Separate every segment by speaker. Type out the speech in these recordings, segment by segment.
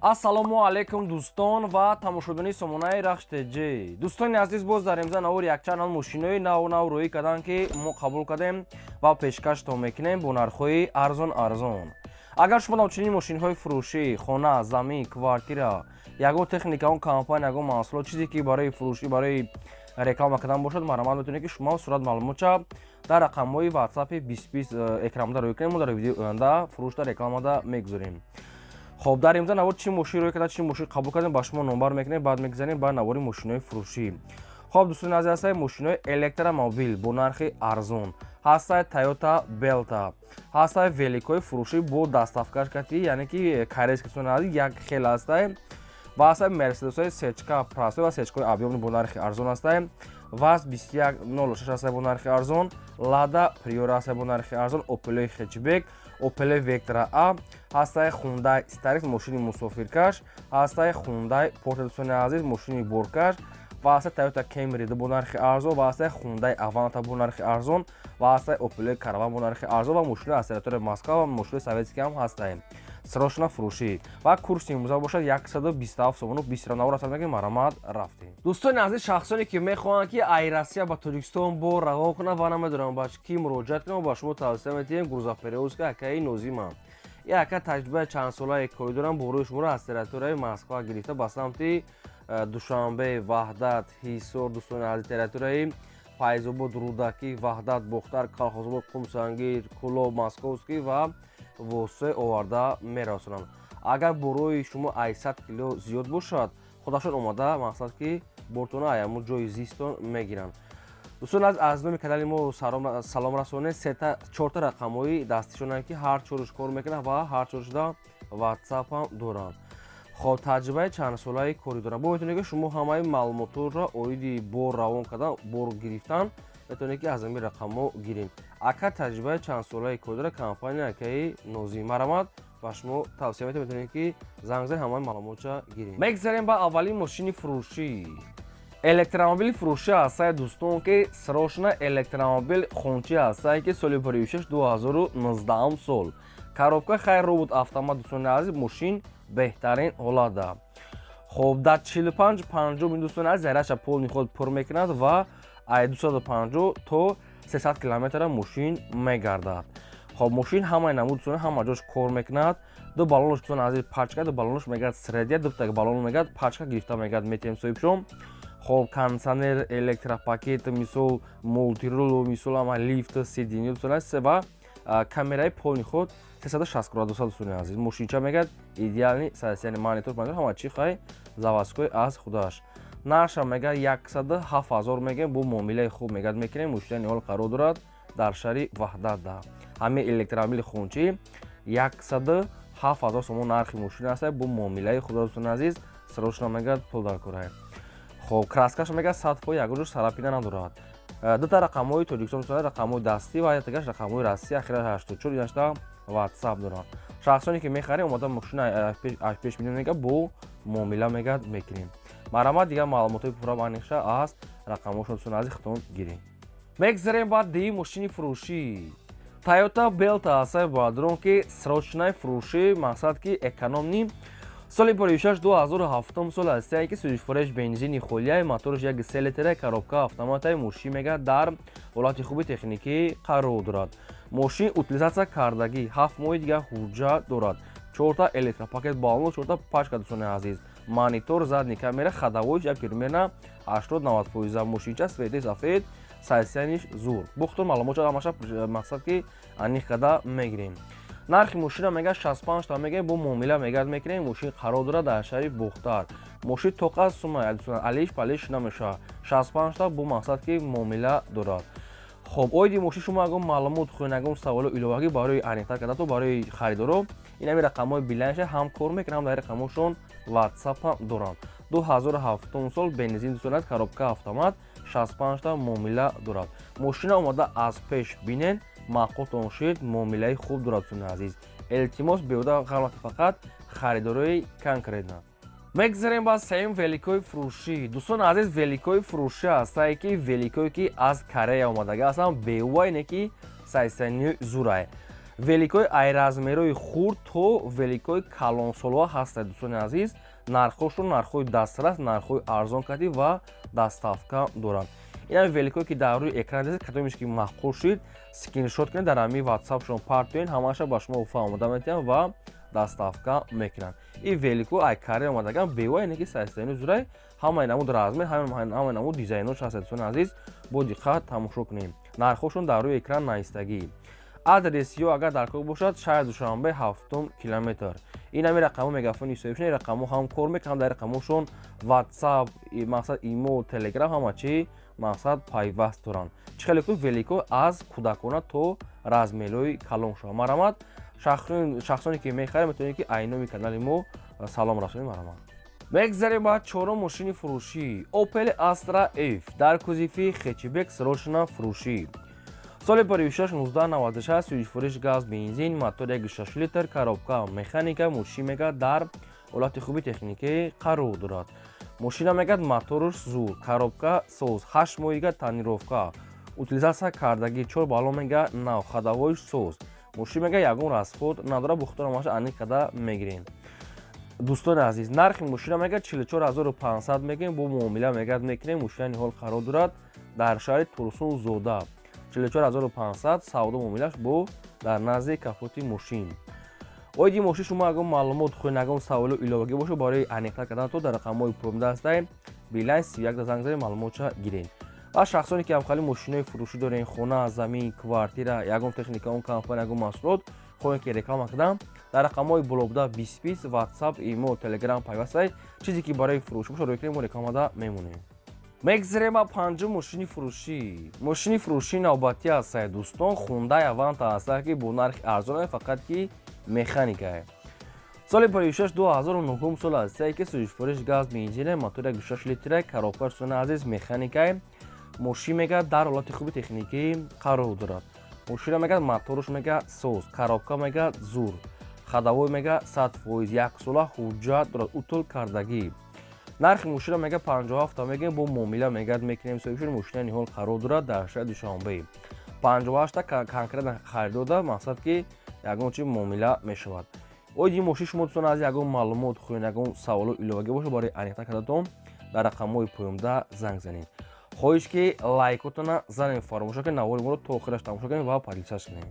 Speaker 1: Ассалому алайкум, дӯстон ва тамошобинони сомонаи Рахш ТЖ. Дӯстони азиз, боз дар имза навори якчанд мошинои нав нав рӯӣ карданд, ки мо қабул кардем ва пешкаштон мекунем бо нархҳои арзон арзон. Агар шумо чунин мошинҳои фурӯшӣ, хона, замин, квартира, ягон техника, он компания, ягон маҳсулот, чизе ки барои фурӯшӣ, барои реклама кардан бошад, марҳамат, метавонед, ки шумо сурат маълумотча дар рақамҳои ватсапи 2020 экранда рӯй кунем. Мо дар видеои оянда фурӯшда, рекламада мегузорем. Хоб, дар имза навор чӣ мошин рӯй карда, чӣ мошин қабул кардем, ба шумо номбар мекунем, баъд мегузарем ба навори мошинои фурӯшӣ. Хоб, дӯстони азиз, ҳастаи мошинои электромобил бо нархи арзон, ҳастаи Тойота Белта, ҳастаи великои фурӯшӣ бо доставкаш кати, яъне ки корейский, дӯстони азиз, як хел ҳастаи ва ҳастаи Мерседесҳои сечка простой ва сечкаи объёмный бо нархи арзон ҳастаи, ВАЗ 2106 ҳастаи бо нархи арзон, Лада Приора ҳастаи бо нархи арзон, Опелои хэтчбек, Опеле Вектра А ҳастаи, Хундай Старикс мошини мусофиркаш ҳастаи, Хундай Портер, дӯстони азиз, мошини боркаш ва ҳастаи Тойота Кемри бо нархи арзон ва ҳастаи Хундай Аванта бо нархи арзон ва ҳастаи Опелои Караван бо нархи арзон ва мошини аз территорияи Москва ва мошини советский ҳам ҳастаи срочно фурӯшӣ. Ва курси имрӯза бошад 127 сомону 20. Навор аст, меги марҳамат, рафтем. Дӯстони азиз, шахсоне ки мехоҳанд, ки ай Россия ба Тоҷикистон бор равон кунанд ва намедонанд, ба кӣ муроҷиат кунанд, ба шумо тавсия медиҳем грузоперевозка акаи Нозима. И ака таҷрибаи чандсолаи корӣ дорам. Борои шуморо аз территорияи Москва гирифта ба самти Душанбе, Ваҳдат, Ҳисор, дӯстони азиз, территорияи Файзобод, Рӯдакӣ, Ваҳдат, Бохтар, Калхозобод, Қумсангир, Кӯлоб, Московский ва Восеъ оварда мерасонанд. Агар борои шумо ай 100 кило зиёд бошад, худашон омада, мақсад ки бортона ай ҳамун ҷои зистон мегиранд. Дӯстон, аз номи канали мо салом расонед. Сета чорта рақамҳои дастишонанд, ки ҳар чоруш кор мекунанд ва ҳар чорушда ватсап ҳам доранд. Хоб, таҷрибаи чандсолаи корӣ доранд. Бо метавонед, ки шумо ҳамаи маълумотҳоро оиди бор равон кардан, бор гирифтан, метавонед, ки аз ҳамин рақамҳо гирем. Ака таҷрибаи чандсолаи корӣ дорад компания акаи Нозим. Марҳамат, ба шумо тавсия метавонед, метавонед, ки занг занед, ҳамаи маълумотча гирем. Мегзарем ба аввалин мошини фурӯшӣ. Электромобили фурӯшӣ ҳастае, дӯстон, ки срочно электромобил хончӣ ҳастае, ки соли 56, 2019 сол, коробка хайр, робот, автомат. Дӯстони азиз, мошин беҳтарин ҳолатда. Хоб, дар 45 50, дӯстони азиз, заряша полный худ пур мекунад ва ай 250 то 300 километра мошин мегардад. Хоб, мошин ҳамаи намуд, дӯстони, ҳама ҷош кор мекунад. Ду баллонош, дӯстони азиз, пачка, ду баллонош мегӯяд средняя, дута баллон мегӯяд пачка гирифта мегӯяд метем соҳибшон. Хоб, кондиционер, электропакет, мисол, мультирул, мисол, ама лифт, сиденье, дӯстони азиз, ва камераи полный худ 360 градуса. Дӯстони азиз, мошинча мегӯяд идеальный состояние, монитор, ҳама чи хай заводской аз худаш. Нарша мегӯяд 107 000 мегӯем, бо муомилаи хуб мегӯяд мекунем. Мошина ниҳол қарор дорад дар шаҳри Ваҳдатда. Ҳамин электромобили хончӣ 107 000 сомон нархи мошина аст, бо муомилаи худо. Дӯстони азиз, срочно мегӯяд пул дар кора. Хоб, краскаш мегӯяд 100%, ягон ҷош царапина надорад. Дута рақамҳои Тоҷикистон, рақамҳои дастӣ ва ятагаш рақамҳои Россия, ахираш 84, инашта ватсап доранд. Шахсоне ки мехарем, омода мошина аз пеш мебинем, мега бо муомила мегӯяд мекунем. Марҳамат, дигар маълумотҳои пурра ба аниқша аз рақамҳошон, дӯстони азиз, худтон гирем. Мегзарем ба дуюм мошини фурӯшӣ. Тойота Белта ҳастаи, бародарон, ки срочный фурӯшӣ, мақсад ки экономный, соли 56, 2007 сол ҳастае, ки сӯзишвориш бензини холияи, моторш 1,3 литра, коробка автоматаи. Мошин мегӯяд дар ҳолати хуби техникӣ қарор дорад. Мошин утилизация кардагӣ, 7 моҳи дигар ҳуҷҷат дорад. Чорта электропакет баллон, чорта пачка, дӯстони азиз, монитор, задний камера, ходовойш як примерно 80-90%. Мошинча свети сафед, состояниш зур. Бухтун маълумотча ҳамаша, мақсад ки аниқ карда мегирем. Нархи мошина мегӯяд 65 та мегӯяд, бо муомила мегӯяд мекунем. Мошин қарор дорад дар шаҳри Бохтар. Мошин тоқа сума алиш палиш намешавад, 65 та бо мақсад ки муомила дорад. Хоб, оиди мошин шумо ягон маълумот хоҳед, ягон саволу иловагӣ барои аниқтар кардату барои харидоро, ин ҳами рақамҳои биланша ҳам кор мекунад, ҳам дар рақамҳошон ватсап ҳам доранд. 2007 сол, бензин, дӯстон аст, коробка автомат, 65 та муомила дорад. Мошина омода аз пеш бинен, маъқултон шид, муомилаи хуб дорад. Дӯстони азиз, илтимос, беҳуда ғалати, фақат харидорои конкретно. Мегзарем ба сеюм великои фурӯшӣ. Дӯстони азиз, великои фурӯшӣ ҳастае, ки великое ки аз Корея омадага ҳастанд, бева ине ки состояние зурае. Великои ай размерои хурд то великои калонсолҳо ҳастанд, дӯстони азиз. Нархҳошон нархҳои дастрас, нархҳои арзон кардӣ ва доставка доранд. Ин великое ки дар рӯи экран дидед, кадомеш ки маъқул шуд, скриншот кунед, дар ҳамин ватсапшон партоен, ҳамаша ба шумо фаҳмода метиҳанд ва доставка мекунанд. Ин велико ай каре омадаган бева, ине ки сайстаини зурай, ҳамаи намуд размер, ҳамаи намуд дизайнош ҳаст, дӯстони азиз, бо диққат тамошо кунем. Нархҳошон дар рӯи экран наистагӣ. Адрес ё агар дар кор бошад, шаҳри Душанбе, 7-километр. Ин ҳами рақамҳо мегафони соҳибшон, ин рақамҳо ҳам кор мекунанд, дар рақамҳошон ватсап, мақсад имо, телеграм, ҳама чи мақсад пайваст доранд. Чӣ хеле ку велико аз кӯдакона то размерҳои калон шава. Марҳамат, шахсоне ки мехаред, метавонед ки айноми канали мо салом расонед. Марҳамат. Мегзарем ба чорум мошини фурӯшӣ. Opel Astra F дар кузови хэтчбек, срочно фурӯшӣ. Соли 56 1996, сӯзишфуриш газ бензин, мотор 1,6 литр, коробка механика. Мошин мегӯяд дар ҳолати хуби техникӣ қарор дорад. Мошина мегӯяд моторш зур, коробка соз, 8 моҳига тонировка, утилизация кардагӣ, чор баллон мега нав, ходовойш соз. Мошин мега ягон расход надорад, бухтора маша аниқ када мегирем. Дӯстони азиз, нархи мошина мега 44500 мегӯем, бо муомила мегӯяд мекунем. Мошина ниҳол қарор дорад дар шаҳри Турсунзода. 44500 савдо муомилаш бо дар назди капоти мошин. Оиди мошин шумо ягон маълумот хоҳед, ягон саволу иловагӣ бошад, барои аниқтар кардан то дар рақамҳои пурмда ҳастай, Билайн 31 занг занед, маълумотша гиред. Ва шахсоне ки ҳамхали мошинои фурӯшӣ дорен, хона, замин, квартира, ягон техника, он компания, ягон маҳсулот хоҳем ки реклама кардам, дар рақамҳои болобуда 2020 ватсап, имо, телеграм пайвастай, чизе ки барои фурӯшӣ бошад, рӯй кунем, мо рекламада мемонем. Мегзарем ба панҷум мошини фурӯшӣ. Мошини фурӯшӣ навбатӣ ҳастае, дӯстон, Хундай Аванта ҳастае, ки бо нархи арзон, фақат ки механикае. Соли 56 2009 сол ҳастае, ки сӯзишфуриш газ бензине, мотор 1,6 литре, коробка, дӯстони азиз, механикае. Мошин мегӯяд дар ҳолати хуби техникӣ қарор дорад. Мошина мегӯяд моторш мегӯяд соз, коробка мегӯяд зур, ходовой мегӯяд 100%, яксола ҳуҷҷат дорад, утул кардагӣ. Нархи мошина мегӯяд 57 мегӯем, бо муомила мегӯяд мекунем. Соҳибшуд мошина ниҳол қарор дорад дар шаҳри Душанбе. 58-та конкретно харидода, мақсад ки ягон чи муомила мешавад. Оиди мошин шумо, дӯстон аз ягон маълумот хоҳед, ягон саволу иловагӣ бошад, барои аниқтар кардатон дар рақамҳои поёнда занг занед. Хоҳиш ки лайкотона занед, фаромӯш накунед, навори моро то охираш тамошо кунед ва подписаться кунед.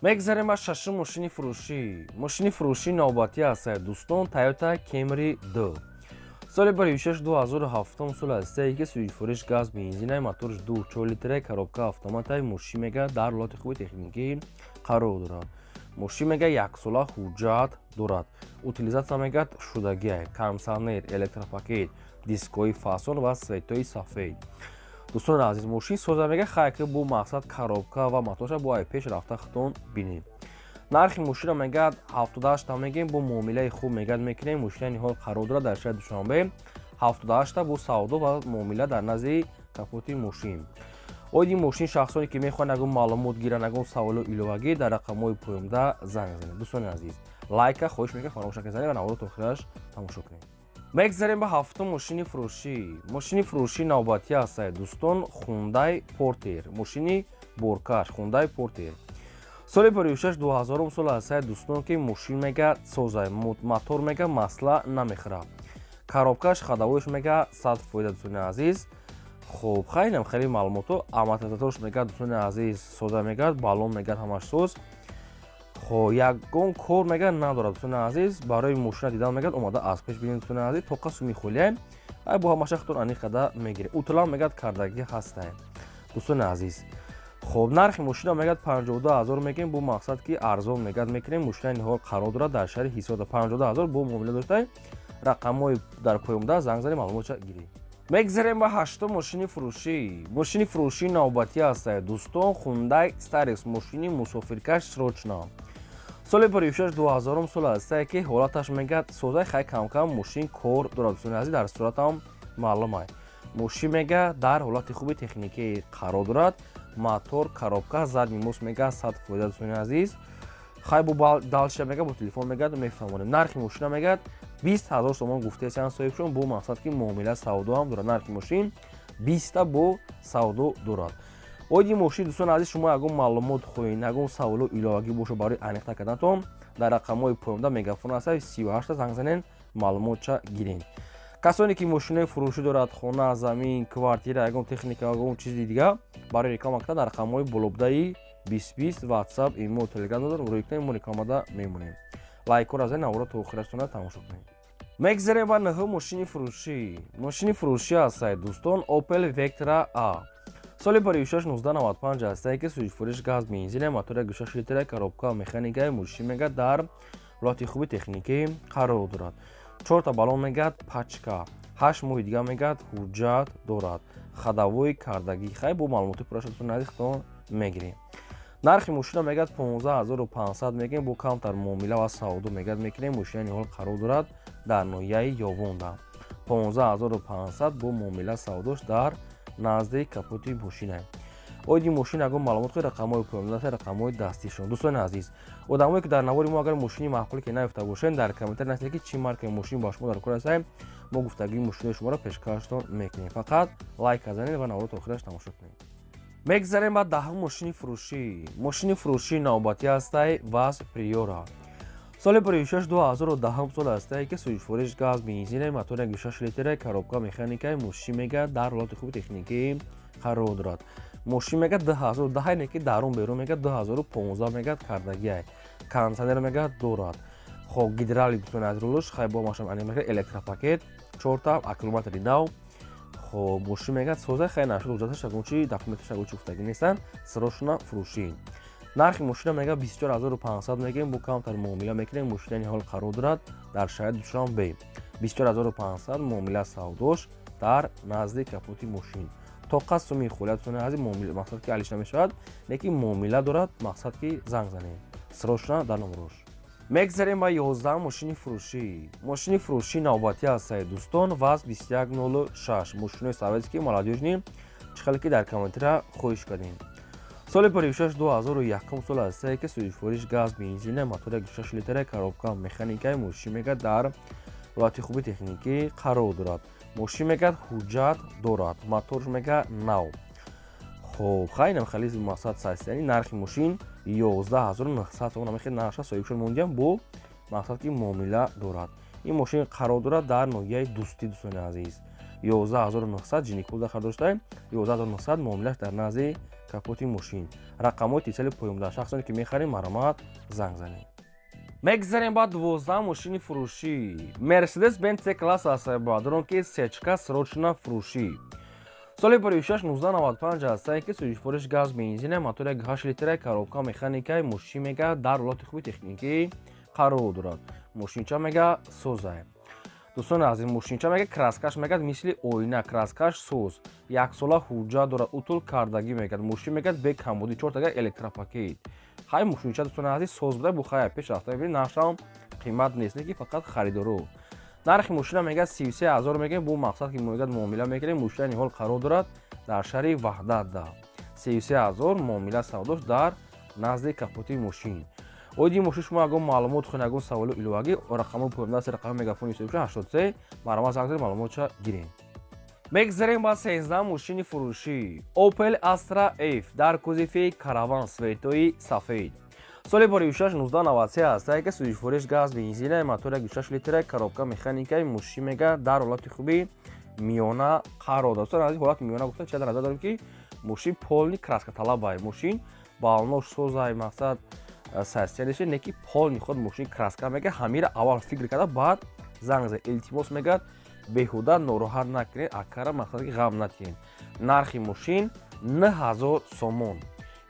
Speaker 1: Мегзарем ба шашум мошини фурӯшӣ. Мошини фурӯшӣ навбатӣ ҳастае, дӯстон, Toyota Camry 2. Соли 56 2007 сол ҳастае, ки сӯзишфуриш газ бензинай, моторш 2,4 литре, коробка автоматай. Мошин мега дар ҳолати хуби техникӣ қарор дорад. Мошин мега яксола ҳуҷҷат дорад, утилизация мегӯяд шудагиай, кондитсионер, электропакет, дискои фасон ва светои сафед. Дӯстони азиз, мошин соза мега, хайр ки бо мақсад коробка ва моторша бо ай пеш рафта худтон бинед. Нархи мошина мегӯяд 78-та мегӯем, бо муомилаи хуб мегӯяд мекунем. Мошина ниҳол қарор дорад дар шаҳри Душанбе. 78-та бо савдо ва муомила дар назди капоти мошин. Оиди мошин шахсоне ки мехоҳанд ягон маълумот гиранд, ягон саволу иловагӣ, дар рақамҳои поёнда занг занед. Дӯстони азиз, лайка хоҳиш мекунем фаромӯш накунед занед ва наворо то охираш тамошо кунед. Мегзарем ба ҳафтум мошини фурӯшӣ. Мошини фурӯшӣ навбатӣ ҳастае, дӯстон, Хундай Портер, мошини боркаш Хундай Портер. Соли 56 2000 сол ҳастае, дӯстон, ки мошин мега созай, мотор мега масла намехӯрад, коробкаш, ходовойш мега 100%, дӯстони азиз. Хуб, хайнам хеле маълумотҳо, амортизаторш мегӯяд, дӯстони азиз, соза мегӯяд, баллон мегӯяд ҳамаш соз. Хо ягон кор мегӯяд надорад, дӯстони азиз. Барои мошина дидан мегӯяд омада аз пеш бинед, дӯстони азиз, тоқа суми холияй ай бо ҳамаша худтон аниқ када мегиред. Утулам мегӯяд кардагӣ ҳастай, дӯстони азиз. Хоб, нархи мошина мегӯяд 52 000 мегӯем, бо мақсад ки арзон мегӯяд мекунем. Мошина ниҳол қарор дорад дар шаҳри Ҳисода. 52 000 бо муомила доштай, рақамҳои дар поёнда занг занед, маълумотша гиред. Мегзарем ба ҳаштум мошини фурӯшӣ. Мошини фурӯшии навбатӣ ҳастае, дӯстон, Хундай Старекс, мошини мусофиркаш, срочно. Соли 56 2000 сол ҳастае, ки ҳолаташ мегӯяд созаи, хай камкам мошин кор дорад, дӯстони азиз, дар суратам маълумай. Мошин мега дар ҳолати хуби техникӣ қарор дорад, мотор, коробка, задний мост мега 100%, дӯстони азиз. Хай бо дальше мега бо телефон мегӯяд мефаҳмонем. Нархи мошина мегӯяд 20 000 сомон гуфтаесиян соҳибшон, бо мақсад ки муомила савдо ҳам дорад. Нархи мошин 20-та бо савдо дорад. Оиди мошин, дӯстони азиз, шумо ягон маълумот хоҳед, ягон саволу иловагӣ боша, барои аниқтар карданатон дар рақамҳои поёнда мегафон аст, 38 занг занен, маълумотша гирен. Касоне ки мошинои фурӯшӣ дорад, хона, замин, квартира, ягон техника, ягон чизи дига барои реклама кардан, дар рақамҳои болобудаи 2020 WhatsApp, имо, Telegram дорад, рӯй кунем, мо рекламада мемонем. Лайкҳоро занед, наворо то охирашона тамошо кунед. Мегзарем ба нӯҳум мошини фурӯшӣ. Мошини фурӯшӣ ҳастад, дӯстон, Opel Vectra A. Соли 56 1995 ҳастае, ки сӯзишфуриш газ, бензин, мотори 6 литра, коробка механикаи. Мошин мега дар ҳолати хуби техникӣ қарор дорад. Чорта баллон мегӯяд пачка, 8 моҳи дига мегӯяд ҳуҷҷат дорад, ходовой кардагӣ. Хай, бо маълумоти пуррашатон наздиктон мегирем. Нархи мошина мегӯяд 15 500 мегӯем, бо камтар муомила ва савдо мегӯяд мекунем. Мошина ниҳол қарор дорад дар ноҳияи Ёвонда. 15 500 бо муомила савдош дар назди капоти мошина. Оиди мошин ягон маълумот хоҳед, рақамҳои поёндаста, рақамҳои дастишон. Дӯстони азиз, одамое ки дар навори мо агар мошини маъқуле ки наёфта бошед, дар комментар нависед, ки чӣ маркаи мошин ба шумо дар кор аст, мо гуфтагии мошинои шуморо пешкаштон мекунем. Фақат лайк занед ва наворо то охираш тамошо кунед. Мегзарем ба даҳум мошини фурӯшӣ. Мошини фурӯшии навбатӣ ҳастай ВАЗ Приора. Соли 56 2010 сол ҳастае, ки сӯзишфуриш газ, бензин, мотори 6 литра, коробка механикаи. Мошин мега дар ҳолати хуби техникӣ қарор дорад. Мошин мега 2010, не ки дарун берун мега 2015 мега кардагиай. Кондиционер мега дорад. Хоб, гидравлик, дӯстони аз рулуш хай бо машам мега электропакет, чорта аккумулятори нав. Хоб, мошин мега соза, хай нашуд ҳуҷҷаташ, ягон чи документаш, ягон чи гуфтагӣ нестанд. Срочно фурӯшӣ. Нархи мошина мега 24 500 мегӯем, бо камтар муомила мекунем. Мошина ниҳол қарор дорад дар шаҳри Душанбе. 24 500 муомила савдош дар назди капоти мошин. Тоқат суми холиятон ази муомила, мақсад ки алиш намешавад, лекин муомила дорад, мақсад ки занг занем срочно дар номрош. Мегзарем ба 11 мошини фурӯшӣ. Мошини фурӯшӣ навбатӣ ҳастае, дӯстон, ВАЗ 2106, мошинои советский, молодёжный, чӣ хеле ки дар комментария хоҳиш кардем. Соли 56 2001 сол ҳастае, ки сӯзишфуриш газ, бензин, мотори 6 литра, коробка механикаи. Мошин мега дар ҳолати хуби техникӣ қарор дорад. Мошин мегӯяд ҳуҷҷат дорад, моторш мега нав. Хоб, хайнам хали мақсад састияни. Нархи мошин 11 900 сомон амехе нархша соҳибшон мондиям, бо мақсад ки муомила дорад. Ин мошин қарор дорад дар ноҳияи Дӯстӣ, дӯстони азиз. 11 900 ҷиникулда хардоштаем, 11 900 муомилаш дар назди капоти мошин. Рақамҳои тисали поёмда, шахсоне ки мехарем, марҳамат, занг занед. Мегзарем ба 12 мошини фурӯшӣ. Мерседес Бенц С класс аст, бародарон, ки сечка, срочно фурӯшӣ. Соли 56 1995 ҳастае, ки сӯзишфуриш газ, бензин, мотори 8 литра, коробка механикаи. Мошин мега дар ҳолати хуби техникӣ қарор дорад. Мошинча мега созае, дӯстони азиз. Мошинча мега краскаш мегад мисли оина, краскаш соз, яксола ҳуҷҷат дорад, утул кардагӣ мегад. Мошин мегад бе камбудӣ, чортага электропакет. Хай, мошинча, дӯстони азиз, соз буда, бу хай пеш рафта мебинед, нархшам қимат нест, леки фақат харидоро. Нархи мошина мегӯяд 33 000 мегӯем, бо мақсад ки мегӯяд муомила мекунем. Мошина ниҳол қарор дорад дар шаҳри Ваҳдатда. 33 000 муомила савдош дар назди капоти мошин. Оиди мошин шумо ягон маълумот хоҳед, ягон саволу иловагӣ, рақамҳои поёндаст, рақами мегафони 83, марҳамат, занг занед, маълумотша гирем. Мегзарем ба 13 мошини фурӯшӣ. Opel Astra F дар кузови Караван, цветои сафед. Соли 56 1993 ҳастае, ки сӯзишфуриш газ, бензина, мотори 6 литра, коробка механикаи. Мошин мега дар ҳолати хуби миёна қарор дорад. Аз ҳолати миёна гуфта чи дар назар дорем, ки мошин полный краска талабай, мошин балнош созай, мақсад состояниеше не ки полный худ мошин краска мега. Ҳамира аввал фикр карда, баъд занг зад. Илтимос мегӯяд, беҳуда нороҳат накунед акара, мақсад ки ғам натиҳед. Нархи мошин 9000 сомон.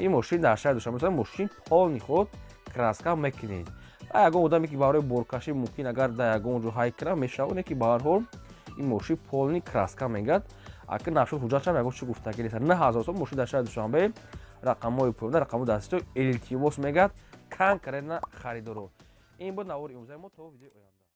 Speaker 1: Ин мошин дар шаҳри Душанбе. Мошин полный худ краска мекунед. Ягон одаме ки барои боркашӣ мумкин, агар дар ягон ҷо ҳай кунам мешавад, не ки ба ҳар ҳол ин мошин полный краска мегӯяд. Ака нашуд ҳуҷҷатшам, ягон чи гуфтагӣ нест. 9000 сом мошин дар шаҳри Душанбе, рақамҳои поёнда, рақамҳои дастиё. Илтимос мегӯяд, конкретно харидоро. Ин буд навори имрӯзаи мо. То видеои оянда.